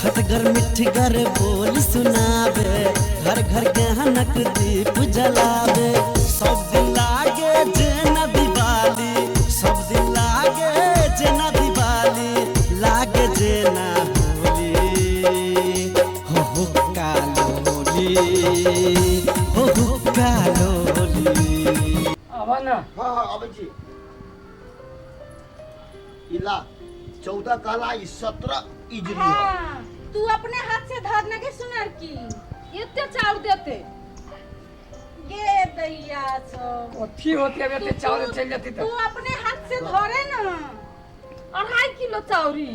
खटगर मिठगर बोल सुनावे, घर घर ज्ञानक दीप जलावे। सब दिन लागे जेना दिवाली, सब दिन लागे जेना दिवाली, लागे जेना होली, हो हो कालोली, हो हो कालोली। आबऽ ने। हाँ हाँ, अबै छी। इला 14 कहला, ई 17 इजरी हो। हाँ, तू अपने हाथ से धर न के सुनर की एते चाउर देते गे दैया सब। कथी होती अब एते चाउर चलि जेती तू तऽ अपने हाथ से धरे ना। 2.5 किलो चाउरी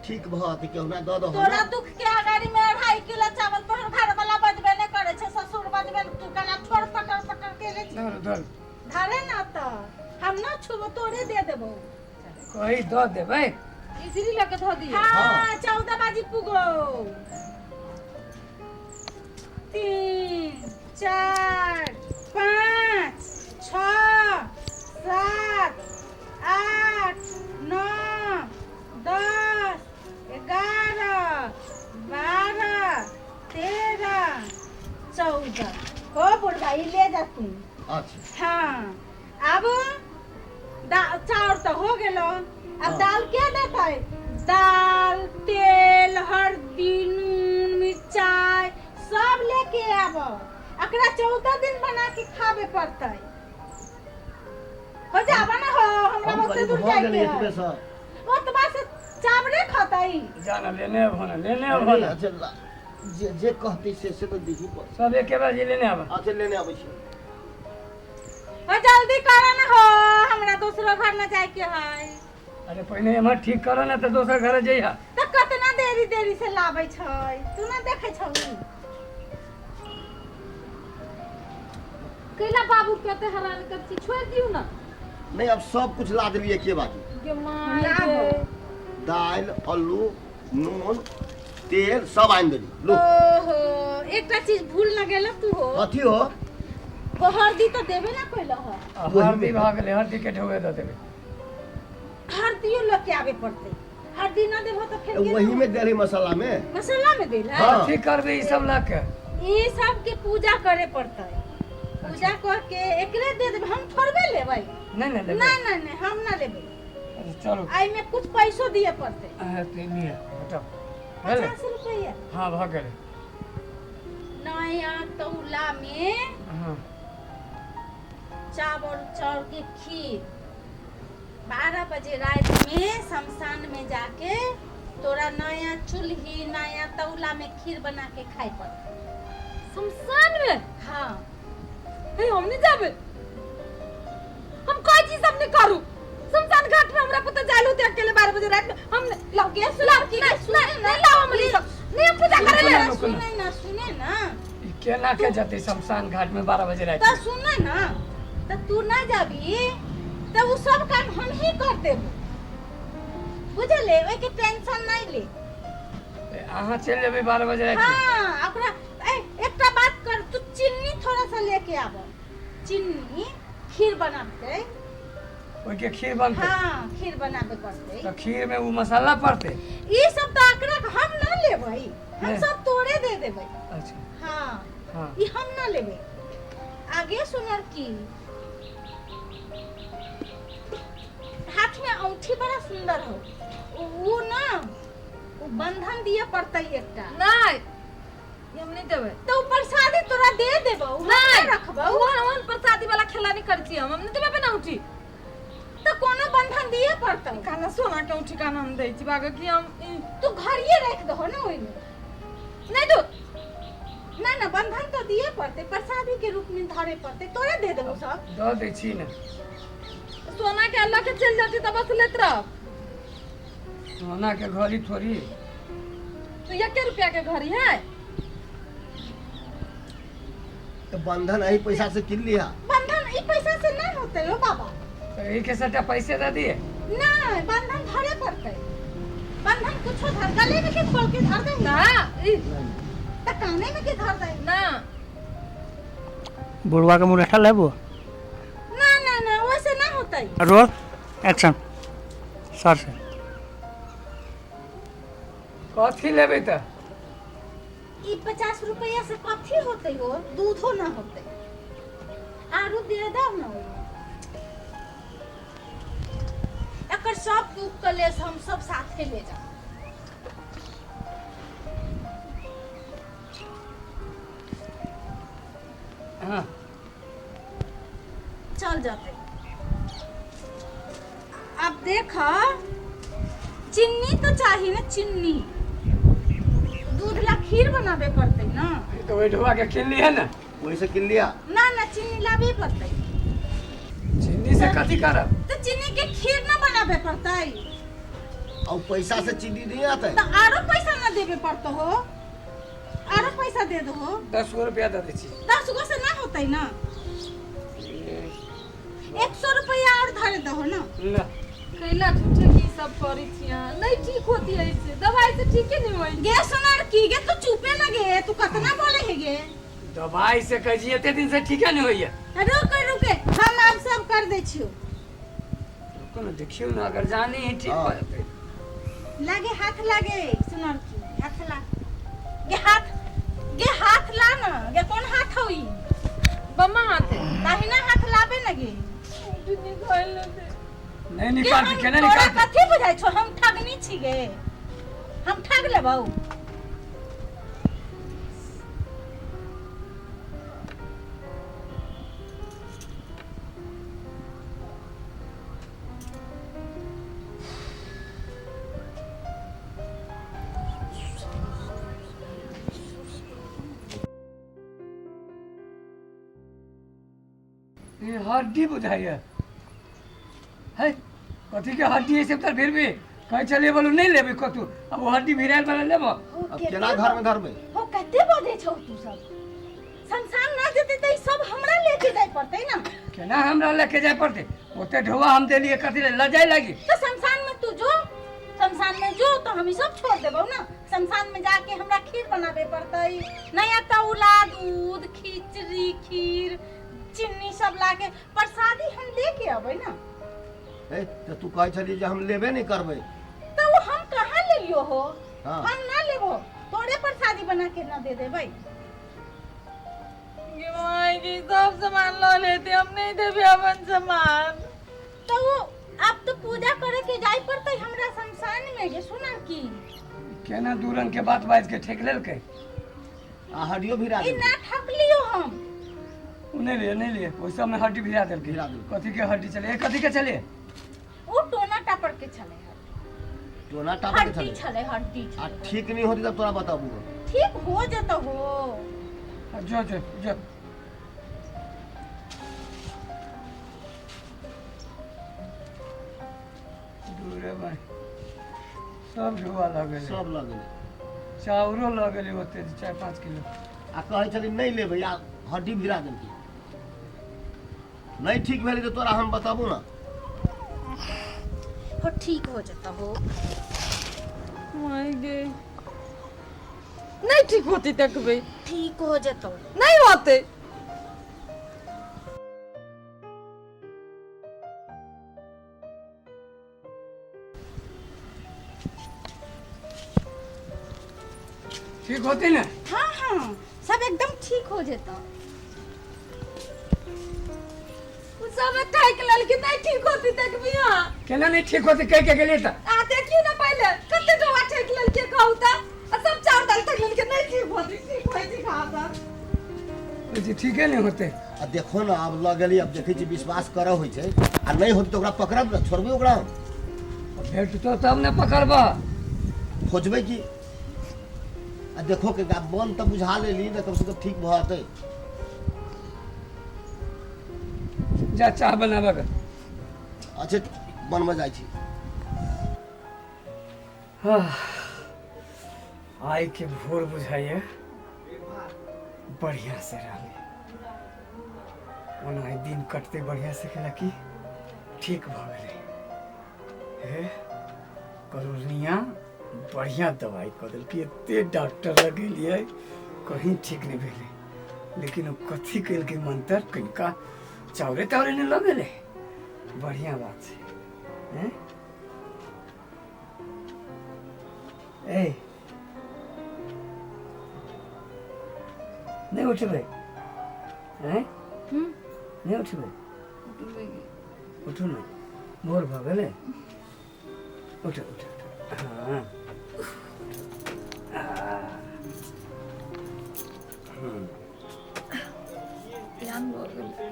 ठीक भऽ तऽ केहुना दऽ दहो तोरा ना। दुख के अगाड़ी में 2.5 किलो चावल तोहर घर वाला बजबे नहीं करे छे, ससुर बजबे न, तू कना ठोर पटर पटर के ले छी। धर धर। धरे ना त हम ना छुबो, तोरे दे देबो। कही दऽ देबै। इजरी लऽ के धऽ दियौ। हाँ, 14 बाजी पुगो। 3 4 5 6 7 8 9 10 11 12 13 14। हो बुढ़वा, ई ले जा तू। अच्छा। हाँ, अब चाउर तो हो गेलो, अब दाल के देतै? दाल, तेल, हल्दी, नून, मिरचाई सब लेके आब। एकरा 14 दिन बना के खाबे पड़तै। हो जाब ना हो, हमरा हम बहुते करीब दूर हो जाइके गेलै है। एतबे से। ओतबा से चावले खतै। जाना लेने आबो ना, लेने आबो ना। अच्छा, ला, जे जे कहतै से से तऽ दिही पड़तै। सब एके बार जे लेने आबो। अच्छा, लेने आबै छी। हो जल्दी करो ना हो, हमरा दोसरो घर न जाए के है। अरे पहिने एम्हर ठीक करो ना तऽ दोसर घर जइहा। तऽ कतना देरी देरी से लाबै छै, तू ना देखै छौ। कैला बाबू के एते हैरान कर छी, छोड़ दियौ ना। नहीं, अब सब कुछ ला देलियै के बाजी। गे माय लाबो। गे। दालि, आलू, नून, तेल सब आनि देली। लो। ओहो, एकटा चीज भूल न गेल तू हो। कथी हो? वो हरदी तो देबे ना कोइल हो। आ हरदी भऽ गेलै, हरदी के ढोए दऽ देबै। हरदियो लऽ के आबे पड़तै। हरदी ना देबो तऽ फेर केना वही में देली मसाला में। मसाला में देला? हाँ। कथी करबै ई सब लऽ के? ई सब के पूजा करे पड़तै। पूजा कर के एकरे दे देबै, हम थोड़बे लेबै। नहीं, नहीं, लेबै। ना, ना, नहीं, हम ना लेबै। अच्छा, चलू। एहि में कुछ पैसो दिए पड़तै। अहाँ ते लिअ, हटाउ। भेलै? 50 रुपैआ। हाँ, भऽ गेलै। नया तौला में हाँ। चावल चाउर के खीर 12 बजे रात में शमशान में जाके तोरा नया चूल्ही नया तौला में खीर बना के खाए पड़तै। शमशान में? हाँ। हे, हम नहीं जाबे, हम कोई चीज सब नहीं करू। शमशान घाट में हमरा पुता जाल होते अकेले 12 बजे रात में। हम नहीं- लाओ, गे सुन, लाओ, की नहीं, गे सुन नहीं, ना। नहीं लाओ हम ई सब। नहीं, हम पूजा करे ले। सुन, सुने ना, सुने ना। ई केना के जतै शमशान घाट में 12 बजे रात त में? सुने ना, त तू ना जाबी त उ सब काम हम ही कर देबो, बुझले? ओइ के टेंशन नहीं ले। ए, अहाँ चलि जेबै 12 बजे रात में? हाँ, ओकरा ए, एकटा बात कर, तू चीनी थोड़ा सा लेके आब। चीनी खीर बनाबते। ओइके खीर बनतै? हाँ, खीर बनाबे पड़तै। तऽ खीर में उ मसाला पड़तै? ई सब तऽ एकरा हम ना लेबै, हम नहि। सब तोरे दे देबै। अच्छा। हाँ। हाँ। ई हम ना लेबै। आगे सुनर की हाथ में औंठी बड़ा सुंदर हो, वो ना वो बंधन दिए पड़तै एकटा। नहीं, ई हम नहीं देबै। तो उ प्रसादी तोरा दे देबौ, हम नहीं, ना रखबौ। ओहन ओहन प्रसादी वाला खेला नहीं करै छी हम नहीं देबै अपना औंठी। तो कोनो बंधन दिए पड़तौ। काना सोना के औंठी काना हम दै छी बागे कि हम ई तू घरिए रख दहो ना ओइमे। नहीं दो। ना ना, बंधन तो दिए पड़तै, प्रसादी के रूप में धरे पड़तै, तोरे दे देबौ सब। दऽ दै छी ने। सोना के अल्लाह के चल जाती तब बस लेत रह। सोना के घड़ी थोड़ी। तो एके रुपया के घड़ी है। तो बंधन यही पैसा से किन लिया? बंधन ई पैसा से नहीं होते हो बाबा। तो यही के सबटा पैसे दे दिए? नहीं, बंधन धरे पड़ते। बंधन कुछो धर, गले में के खोल के धर देंगे। ना, ई। तो काने में के धर देंगे। ना। बुढ़वा के मुरेठा लेबो? ना, ना, ना, वैसे ना होता है। रोल एक्शन सर से। कथी लेबै तऽ? ई 50 रुपया से कथी होतै हो? दूधो ना होतै। आरो दे दो ना। एकर सब दुख कलेश हम सब साथे ले जाब। हाँ। चल जाते। अब देख, चिन्नी तो चाहिए ना, चिन्नी दूध ला खीर बनाबे पड़ते ना। ई तो वही ढोआ के किन लिए ना। वही से किन लिया। ना ना, चिन्नी लाबे पड़ते। चिन्नी से कथी करब? तो चिन्नी के खीर ना बनाबे पड़ते। और पैसा से चीनी नहीं आता है। तो आरो पैसा ना देबे पड़तो हो, आरो पैसा दे दो हो। 10 गो रुपया दे दै छी। 10 गो से ना होते ना, 100 रुपया और धरे दो ना। ला। कैला झूठे की सब करी छी अहाँ, नहीं ठीक होती है ऐसे, दवाई से ठीके नहीं होई। गे सोनार की गे, तू चुपे ना गे, तू कतना बोले है गे? दवाई से कहै छी एते दिन से ठीके नहीं होइए। रुक रुक, हम आप सब कर दे छियो। रुको ना, देखियो ना, अगर जानी ही ठीक हाँ। हो जतै। लागे हाथ, लागे सोनार की हाथ ला गे, हाथ गे, हाथ ला ना गे। कौन हाथ होई? बम्मा हाथ है। दाहिना हाथ लाबे ना गे। निकाल लेते। नहीं गे, निकालती। हम केना तोरा निकालती? कथी बुझाइ छौ? हम ठगनी छी गे? हम ठग लेबौ? ई हड्डी बुझाइए है। कथी के हड्डी है से तऽ फिर भी कहै छलियै, बोलू नहीं लेबै कतू। अब वो हड्डी भिरायल वाला लेबो? हो। अब केते केना घर में धरबै? हो, कते बजै छौ तू सब? शमशान ना जेतै तऽ ई सब हमरा लेके जाय पड़तै ना। केना हमरा लेके जाय पड़तै? ओते ढोआ हम देलियै कथी ले लऽ जाय लागी? तऽ शमशान में तू जो, शमशान में जो तो हम ई सब छोड़ देबौ ना। शमशान में जाके हमरा खीर बनाबे पड़तै, नया तौला, दूध, खिचड़ी, खीर, चिन्नी सब लाके प्रसादी हम लेके अबै ना। ए तऽ तू कहै छली जे हम लेबे नहीं करबै। तऽ वो हम कहाँ लेलियो हो? हाँ। हम ना लेबो, तोरे प्रसादी बना के ना दे देबै। गे माई गे, सब सामान ल लेते, हम नहीं देबे अपन सामान। तो वो अब तो पूजा करे के जाय पड़तै हमरा शमशान में गे सुना की। केना दू रंग के बात बाजि के ठेक लेलकै। आ हड्डियो भिरा ई देलकै। ना ठकलियो हम। ओ नहीं लिए, नहीं लिए, ओहि सबमे हड्डी भिरा देलकै। भिरा देलकै। कथी के हड्डी छलै? ए, कथी के छलै? वो टोना टापर के छलै। टोना टापर के हड्डी छलै। छलै, हड्डी आ छलै। ठीक नहीं होती तब तोरा बताबू। ठीक हो जतौ हो। जो जो जो। दूरे भाई, सब ढोआ लऽ गेलै। सब लऽ गेलै। चाउरो लऽ गेलै ओते 4-5 किलो। आ कहै छली नहीं लेबै, आ हड्डी भिरा देलकै। नहीं ठीक भेलै तऽ तोरा हम बताबू ना। हो, ठीक हो जतौ हो। माई गे, नहीं ठीक होती देखबे। ठीक हो जतौ। नहीं होते। ठीक होती ने? हाँ हाँ, सब एकदम ठीक हो जतौ। उ सब ठक लेलकै, नहीं ठीक होती देखबी। हाँ। केना नहीं ठीक होती? कह के गेलियै तऽ। आ देखियो ना पहले कते डोआ ठेक लेलकै कहू त, आ सब चाउर दाल ठेक लेलकै। नहीं ठीक होती, ठीक होई छी खाता। कहै छी ठीके नहीं होतै। आ देखो ना, आब लऽ गेली, अब देखै छी विश्वास करऽ होइ छै। आ नहीं होती तऽ ओकरा पकड़ब ने? छोड़बै ओकरा हम? भेटतो तब ने पकड़बह। खोजबै की। आ देखो के मन तऽ बुझा लेली ने, कम से कम ठीक भऽ जेतै। जा, चाह बनाबऽ के। अच्छा, बनबऽ जाइ छी। आइ के भोर बुझाइए बढ़िया से रहले। ओना आइ दिन कटते बढ़िया से केला की ठीक भऽ गेलै। हे करोनिया बढ़िया दवाई कऽ देलकै। एते डॉक्टर लग गेलियै, कहीं ठीक नहीं भेलै। लेकिन ओ कथी केलकै मंतर? कनिका चाउरे ताउरे नहि लऽ गेलै। बढ़िया बात छै। हैं? ए। उठबै? आँय, नहि उठबै? उठू ने, भोर भऽ गेलै। उठ उठ उठ। हँ,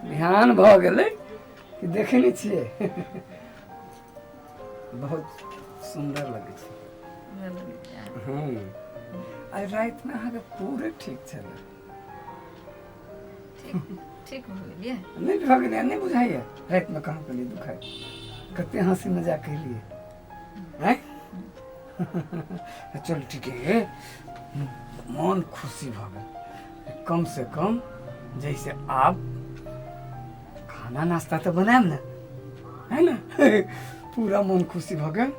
ध्यान भऽ गेलै कि देखै नहि छियै? बहुत सुन्दर लगै छै। हूँ, आइ रातिमे अहाँके पूरे ठीक छलै। ठीक भऽ गेलियै? नहि भऽ गेलै, नहि बुझाइए रातिमे कहाँ गेलियै दुखाइ? कते हँसी मजाक केलियै। आँय, चलू ठीक है, मन खुशी भऽ गेल। कम से कम जैसे आब खाना नाश्ता तऽ बनायब ने, है ने? पूरा मन खुशी भऽ गेल।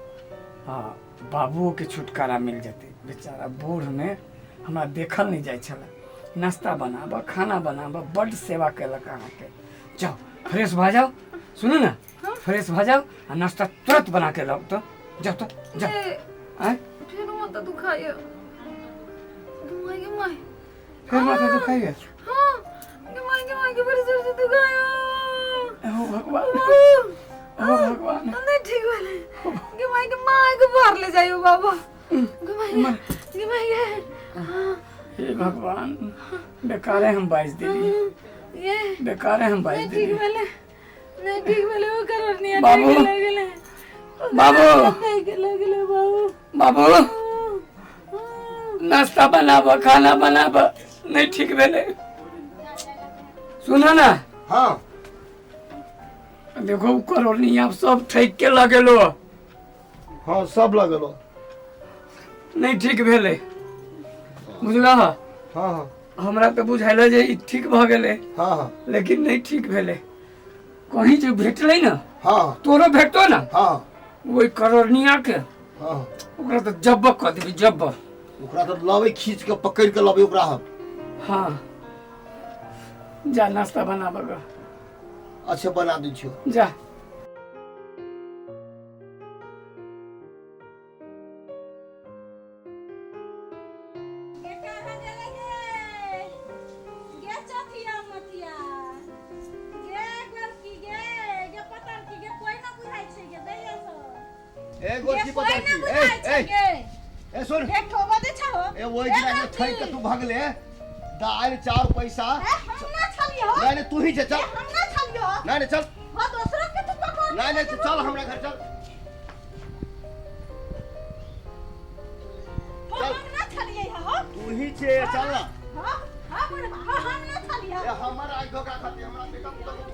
हँ, बाबुओके छुटकारा मिल जेतै। बेचारा बूढ़मे हमरा देखल नहि जाइ छलै, नाश्ता बनाबऽ, खाना बनाबऽ, बड्ड सेवा केलक अहाँके। जाउ, फ्रेश भऽ जाउ। सुनू ने, फ्रेश भऽ जाउ आ नाश्ता तुरंत बना के लाउ तऽ। जाउ तऽ, जाउ। आँय, फेर माथा दुखाइए गे माय। फेर माथा दुखाइए? हाँ गे माय, गे माय, के बड़ी जोर से दुखाइए। ओ भगवान, ओ भगवान! नहीं ठीक भेलै गे माय, गे माय, के बाहर ले जाइयो बाबा। गे माय, गे माय, गे। हाँ। हे भगवान, बेकारे हम बाजि देली। ये बेकारे हम बाजि नहीं ठीक देली। भेलै, नहीं ठीक भेलै। ओ करोड़निया बाबू। नहीं गेलै। बाबू। नहीं गेलै बाबू। बाबू, नाश्ता बनाब, खाना बनाब। नहीं ठीक भेलै। सुनो ना। हाँ। देखो, उ करोड़निया सब ठकि के लगेलो। हाँ, सब लगलो। नहीं ठीक भेलै, बुझलह? हाँ हाँ। हमरा तऽ बुझाइल जे ई ठीक भऽ गेलै। हाँ हाँ। लेकिन नहीं ठीक भेलै। कहीं जे भेटलै ने, हाँ तोरो भेटतो ने, हाँ ओहि करोड़निया के, हाँ ओकरा तऽ जब्ब कऽ देबै, जब्ब। ओकरा तऽ लबै, खींच के पकड़ के लबै ओकरा हम। हाँ, जा, नाश्ता बनाबऽ ग। अच्छा, बना दै छियौ। जा। गे कहाँ गेलै गे? गे चथिया मथिया, गे गोरकी, गे गे पतरकी, गे कोई ना बुझाइ छै गे दैया सब। ए गोरकी, गे कोई ना पतरकी, ए। बुझाइ छै ए गे। ए, सुन। गे ठोबा दे छहो। ए, ओहि दिना जे ठकि के तू भगले, दालि चाउर पैसा। ए, हम ना छलियो। नहीं नहीं, तू ही छे, चल। ए, हम ना छलियो। नहीं नहीं, चल। हो, दोसरो के तू पकड़। नहीं नहीं, चल, हमरा घर चल। हो, चल। हम ना छलियै हो। तू ही छे, चल ना। हां हां बुढ़वा, हां, हम ना छलियै। ए, हमर आइ धोखा खाती हमरा बेटा पुतोह के।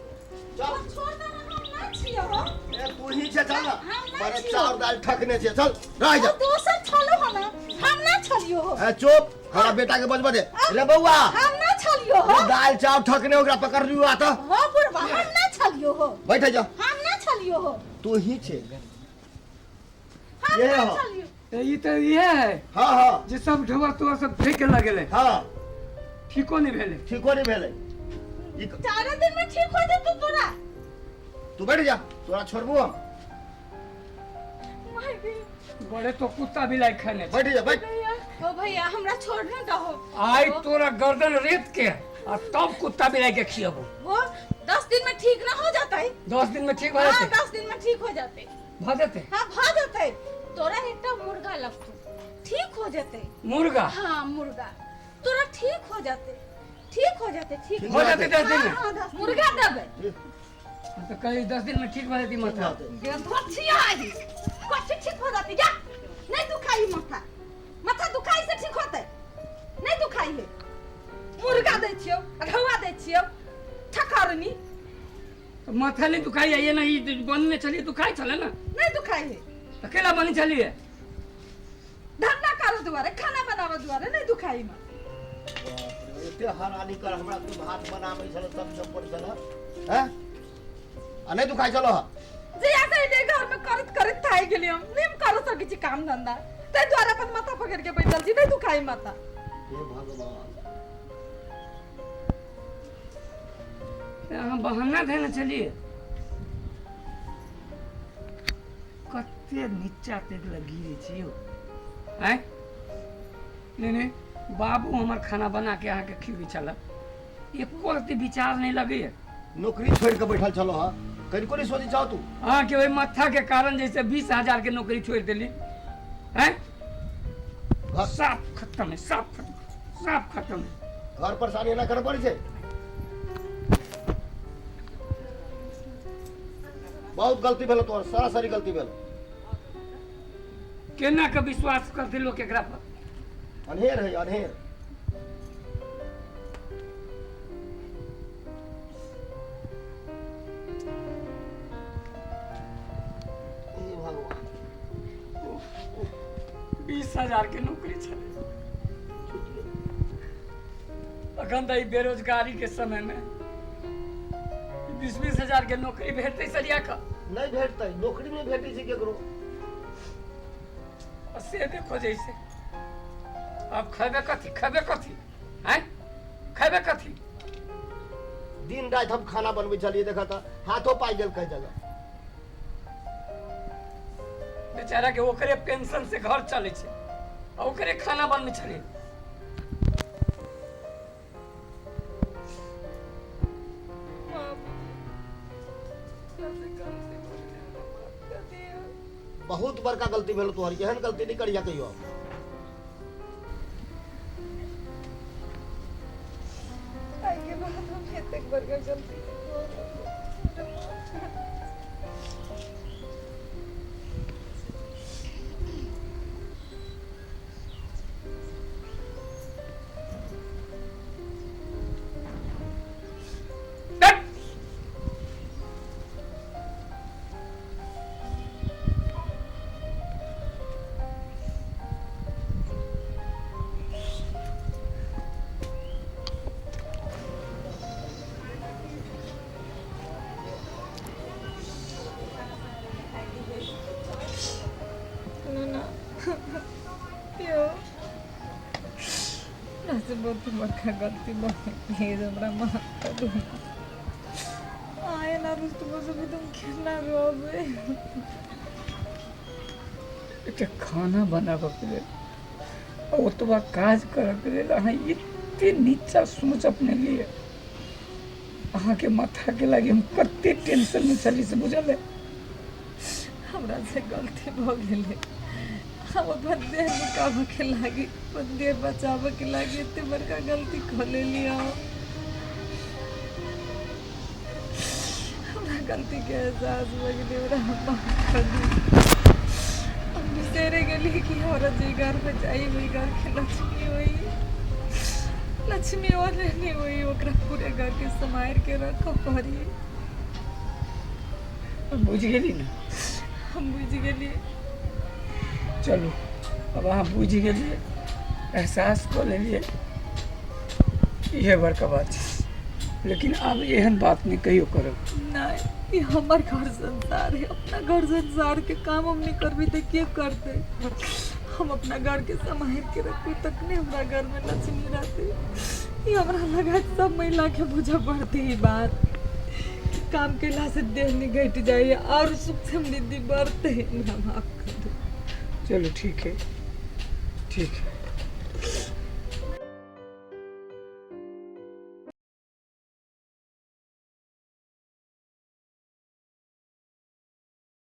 चल। छोड़ दे ना, हम ना छियै हो। ए, तू ही छे, चल ना। हम ना बड़े छियौ। चाउर दालि ठकने छे, चल, रह जा। ओ दोसर छलो हम, हम ना छलियो हो। ए चुप, हमरा बेटा के बजबा दे रे बौआ। हम ना छलियो हो। दालि चाउर ठकने ओकरा पकड़ लियो आ तऽ। हो बुढ़वा, हम ना छलियो हो। बैठ जा। हम ना छलियो हो। तू ही छे। हम ये ना हो। छलियो। तऽ ई तऽ इएह है हाँ हाँ। जे सब ढोआ तोआ सब फेंक के लगेलै। हाँ। ठीको नहि भेलै। ठीको नहीं भेलै ई। 4 दिन में ठीक हो जेतौ तोरा। तू बैठ जा, तोरा छोड़बू हम? माय गे। बड़े तो कुत्ता बिलाई खेने छै। बैठ जा, बैठ। भैया, ओ भैया, हमरा छोड़ न दहो। आइ तोरा गर्दन रेत के आ तब कुत्ता बिलाई के खियबो। हो, 10 दिन में ठीक ना हो जाता है? 10 दिन में ठीक भऽ हाँ। जेतै? 10 दिन में ठीक हो जाते। भऽ जेतै? हाँ, भ जेतै। तोरा एकटा मुर्गा लगतौ, ठीक हो जेतै। मुर्गा? हाँ, मुर्गा। तोरा ठीक हो जाते, ठीक हो जाते, ठीक। हो जेतै 10 दिन में? हाँ, 10 दिन। मुर्गा देबै? तऽ कही 10 दिन में ठीक भऽ जेतै माथा? गे धोथिया ही कथी ठीक हो जाती? जा, नहीं दुखाई माथा। माथा दुखाई से ठीक होते? नहीं दुखाई है। मुर्गा दै छियौ आ घौआ दै छियौ, ठकरनी। तऽ माथा नहि दुखाइ ये ने? ई बनने छलियै, दुखाइ छलै ने? नहीं दुखाई है। तऽ केला बनै छलियै? धंधा करे दुआरे, खाना बनावे दुआरे नहीं दुखाई में। एते हरानी कर हमरा तू भात बनाबै छल, सब सब पर छल हैं आ नहीं दुखाइ छल? जहिया से एलियै घर में, करत करत थाकि गेलियै हम। नहीं हम कर सकै छी काम धंधा, ताहि दुआरे अपन माथा पकड़ के बैठल छी। नहीं दुखाई माथा। हे भगवान! तऽ अहाँ बहाना देने छलियै। कते नीचा तक लग गिरे छी यौ। आँय, नहीं नहीं, बाबू हमर खाना बना के अहाँके खिबै छल। एको रत्ती विचार नहि लगैए। नौकरी छोड़ि कऽ बैठल छलहुँ हँ, कनिको नहि सोचै छह तू? अहाँके ओहि मत्थाके कारण जैसे 20,000 के नौकरी छोड़ि देली। हैं, साफ खत्म है, साफ खत्म, साफ खत्म है। घर परेशानी एना करऽ पड़ै छै? बहुत गलती भेल तोहर, सरासरी गलती भेल। केना के विश्वास करते लोक एकरा पर? अन्हेर है, अन्हेर। हे भगवान। 20,000 के नौकरी छलै। अखन तऽ ई बेरोजगारी के समय में 20-20 हजार के नौकरी भेटतै सरिया कऽ? नहि भेटतै, नौकरी नहि भेटै छै केकरो। आ से देखो, जैसे अब खेबे कथी, खेबे कथी? हैं, खेबे कथी? दिन राति हम खाना बनबै छलियै, देखा तऽ हाथो पाइ गेल कई जगह। बेचारा के ओकरे पेंशन से घर चलै छै आ ओकरे खाना बनबै छलियै। बहुत बड़का गलती भेल तोहर, एहन गलती नहि करिया कहियो। आइके बाद हम एतेक बड़का गलती नहि करब, हमरा माफ कर। डट। सुनू ना यौ, हमरा से बहुत बड़का गलती भऽ गेल, प्लीज हमरा माफ करू। अहाँ एना रुष्ट भऽ जेबै तऽ हम केना रहबै? एकटा खाना बनाबऽके लेल आ ओतबा काज करऽके लेल अहाँ एते नीचा सोच अपने लिए? अहाँके माथाके लागि हम कते टेंशनमे छली से बुझल है? हमरा से गलती भऽ गेलै। हम अपन देह नुकाबऽके लागी, अपन देह बचाबऽके लागी एते बड़का गलती कऽ लेली हम। हमरा गलतीके एहसास भऽ गेलै, हमरा माफ कऽ दिअ। हम बिसरि गेली कि हमरा जे घरमे जाइ ओहि घरके लक्ष्मी होई, लक्ष्मी ओने नहि होई, ओकरा पूरे घरके सम्हारिके रखऽ पड़ी। बुझि गेली ने? हम बुझि गेलियै। चलू, अब अहाँ बुझि गेलियै, एहसास कऽ लेलियै, इहे बड़का बात छै। लेकिन आब एहन बात नहि कहियो करब। नहि, ई हमर घर संसार है। अपना घर संसार के काम हम नहीं करबी तऽ के करतै? हम अपना घर के सम्हारि के रखबी तखने हमरा घर में लक्ष्मी रहतै। ई हमरा लगा सब महिला के बुझऽ पड़तै ई बात कि काम केला से देह नहीं घटि जाइए और सुख समृद्धि बढ़तै। हमरा माफ कर दू। चलू, ठीक है, ठीक है।